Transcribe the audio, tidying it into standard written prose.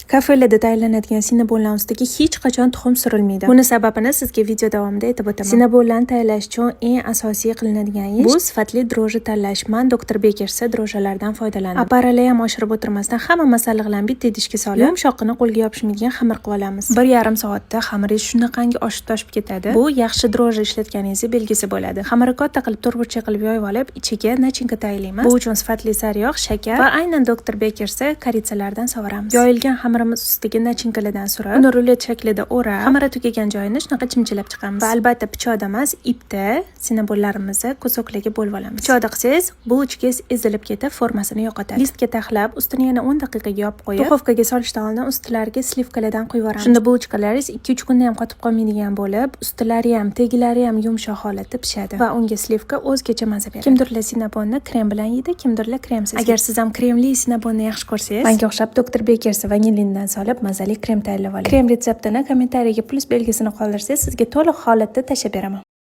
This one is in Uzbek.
Kafelerda tayyorlanadigan sinabonlar ustiga hech qachon tuxum surilmaydi. Buni sababini sizga video davomida aytib o'taman. Sinabonlarni tayyorlash uchun eng asosiy qilinadigan ish bu sifatli дрожжи tanlash. Man Dr. Bakers'da дрожжи lardan foydalandim. Aparalar ham oshirib o'tirmasdan, hamma masalliqlarni bitta idishga solib, yumshoqqina, qo'lga yopishmaydigan xamir qilib olamiz. 1,5 soatda xamiringiz shunaqangi oshib toshib ketadi. Bu yaxshi дрожжи ishlatganingizni belgisi bo'ladi. Xamirni katta qilib, to'rtburchak qilib yoyib olib, ichiga начинка tayyorlaymiz. Bu uchun sifatli sariyog', shakar va aynan Dr. Bakers'da корица lardan sovuramiz. Yoyilgan xamirimiz ustiga начинка lardan surib, uni rulet shaklida o'rab, xamiri tugagan joyini shunaqa chimchilab chiqamiz. Va albatta pichoqda emas, ipda sinabonlarimizni кусок larga bo'lib olamiz. Pichoqda qilsangiz, булочка ngiz ezilib ketib, formasini yo'qotadi. Listga taxlab, ustini yana 10 daqiqaga yopib qo'yib, duxovkaga solishdan oldin ustilariga сливка lardan quyib yuboramiz. Shunda булочка laringiz 2-3 kunda ham qotib qolmaydigan bo'lib, ustilari ham, tegilari ham yumshoq holatda pishadi va unga сливка o'zgacha maza beradi. Kimdirlar sinabonni krem bilan yeydi, kimdirlar kremsiz. Agar siz ham kremli sinabonni yaxshi ko'rsangiz, manga o'xshab Dr. Baker's vanilindan solib mazali krem tayyorlab oling. Krem retseptini kommentariyaga plyus belgisini qoldirsangiz, sizga to'liq holatda tashlab beraman.